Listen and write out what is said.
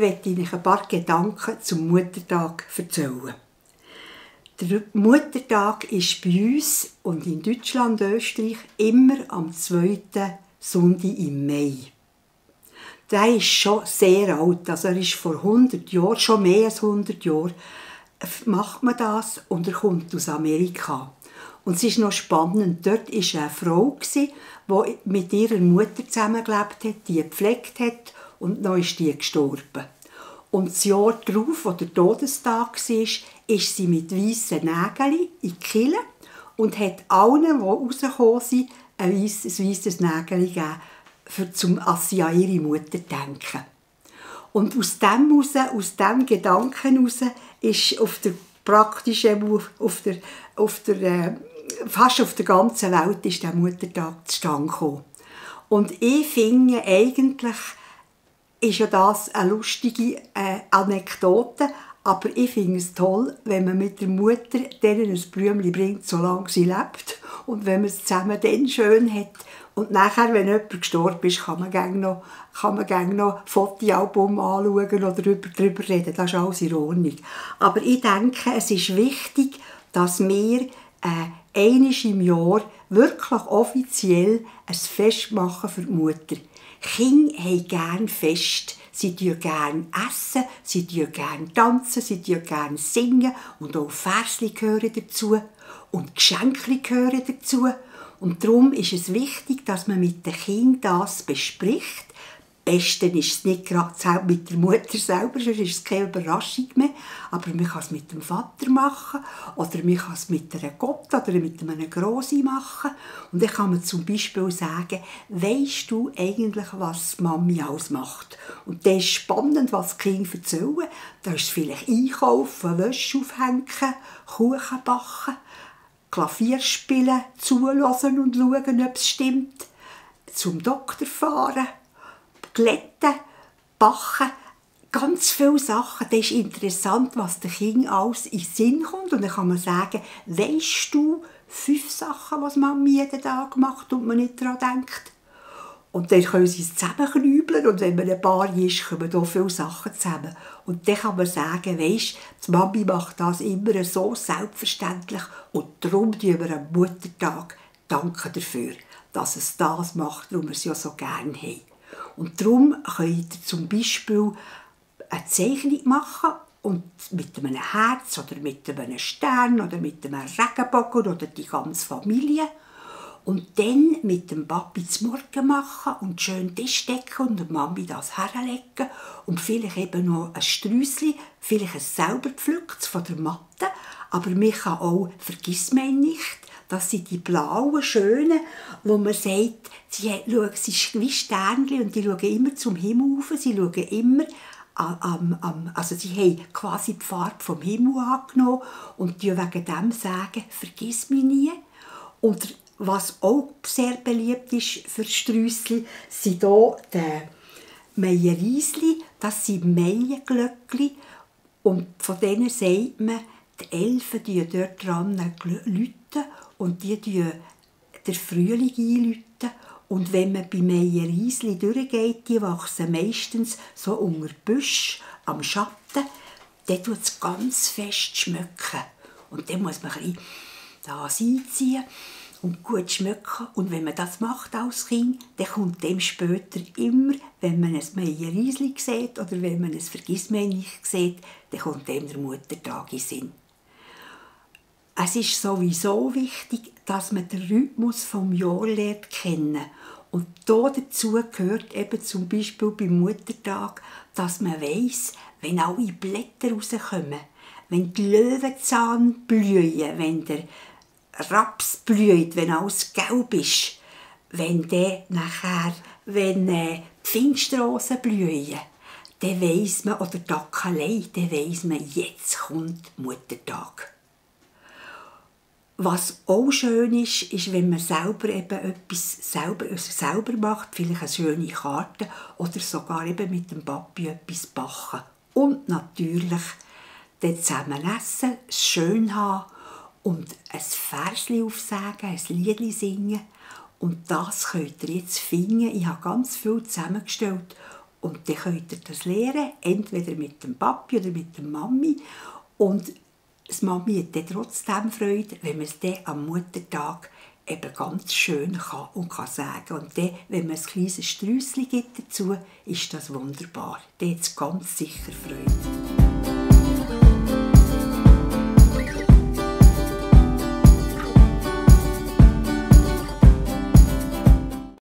möchte ich euch ein paar Gedanken zum Muttertag erzählen. Der Muttertag ist bei uns und in Deutschland, Österreich immer am 2. Sonntag im Mai. Der ist schon sehr alt, also er ist vor 100 Jahren, schon mehr als 100 Jahre, macht man das und er kommt aus Amerika. Und es ist noch spannend, dort war eine Frau, die mit ihrer Mutter zusammengelebt hat, die gepflegt hat und dann ist die gestorben. Und das Jahr darauf, als der Todestag war, ist sie mit weißen Nägeln in die Kille und hat allen, die rausgekommen sind, ein weisses Nägel gegeben, als sie an ihre Mutter denken. Und aus dem Gedanken heraus ist fast auf der ganzen Welt ist der Muttertag zustande gekommen. Und ich finde, eigentlich ist ja das eine lustige Anekdote, aber ich finde es toll, wenn man mit der Mutter denen ein Blümchen bringt, solange sie lebt. Und wenn man es zusammen dann schön hat. Und nachher, wenn jemand gestorben ist, kann man gerne noch Fotoalbum anschauen oder darüber reden. Das ist alles in Ordnung. Aber ich denke, es ist wichtig, dass wir einmal im Jahr wirklich offiziell ein Fest machen für die Mutter. Kinder haben gerne Fest. Sie essen gerne, sie gerne tanzen, sie gerne singen und auch Versli gehören dazu und Geschenke gehören dazu. Und darum ist es wichtig, dass man mit den Kindern das bespricht. Am besten ist es nicht gerade mit der Mutter selber, sonst ist es keine Überraschung mehr. Aber man kann es mit dem Vater machen oder man kann es mit einer Gott oder mit einem Grossi machen. Und dann kann man zum Beispiel sagen, weisst du eigentlich, was Mami alles macht? Und das ist spannend, was die Kinder erzählen. Da ist es vielleicht einkaufen, Wäsche aufhängen, Kuchen backen, Klavier spielen, zuhören und schauen, ob es stimmt, zum Doktor fahren, glätten, backen, ganz viele Sachen. Das ist interessant, was den Kindern alles in den Sinn kommt. Und dann kann man sagen, weisst du 5 Sachen, was Mami jeden Tag macht und man nicht daran denkt? Und dann können sie es zusammenknübeln und wenn man ein Paar ist, kommen da viele Sachen zusammen. Und dann kann man sagen, weisst, die Mami macht das immer so selbstverständlich und darum danken wir am Muttertag dafür, dass es das macht, warum wir es ja so gerne haben. Und darum könnt ihr zum Beispiel eine Zeichnung machen und mit einem Herz oder mit einem Stern oder mit einem Regenbogen oder die ganze Familie. Und dann mit dem Papi zum Morgen machen und schön Tisch decken und der Mami das herlegen und vielleicht eben noch ein Sträusschen, vielleicht ein selber gepflücktes von der Matte. Aber man kann auch, vergiss mich nicht, das sind die blauen, schönen, wo man sagt, sie sind wie Sternchen und die schauen immer zum Himmel rauf, sie schauen immer also sie haben quasi die Farbe vom Himmel angenommen und die wegen dem sagen, vergiss mich nie. Und was auch sehr beliebt ist für Sträusschen, sind hier die Meierriesli, das sind Meienglöckli. Und von denen sagt man, die Elfen läuten dort dran und die läuten den Frühling einläuten. Und wenn man bei Meierriesli durchgeht, die wachsen meistens so unter Büsch am Schatten, dann tut es ganz fest schmecken. Und dann muss man ein bisschen das einziehen und gut schmecken. Und wenn man das macht als Kind, dann kommt dem später immer, wenn man ein Meierriesli sieht oder wenn man ein Vergissmeinnicht sieht, dann kommt dem der Muttertag in den Sinn. Es ist sowieso wichtig, dass man den Rhythmus des Jahres lernt kennen. Und dazu gehört eben zum Beispiel beim Muttertag, dass man weiss, wenn alle Blätter rauskommen, wenn die Löwenzahn blühen, wenn der Raps blüht, wenn alles gelb ist, wenn die Pfingstrosen blühen, dann weiss man, oder die Ackelei, dann weiss man, jetzt kommt Muttertag. Was auch schön ist, ist, wenn man selber eben etwas selber macht, vielleicht eine schöne Karte oder sogar eben mit dem Papi etwas backen. Und natürlich dann zusammen essen, es schön haben und ein Versli aufsagen, ein Liedli singen. Und das könnt ihr jetzt finden. Ich habe ganz viel zusammengestellt Und dann könnt ihr das lernen, entweder mit dem Papi oder mit der Mami. Und die Mami hat dann trotzdem Freude, wenn man es dann am Muttertag eben ganz schön kann und kann sagen. Und dann, wenn man ein kleines Sträusschen gibt dazu, ist das wunderbar. Dann hat es ganz sicher Freude.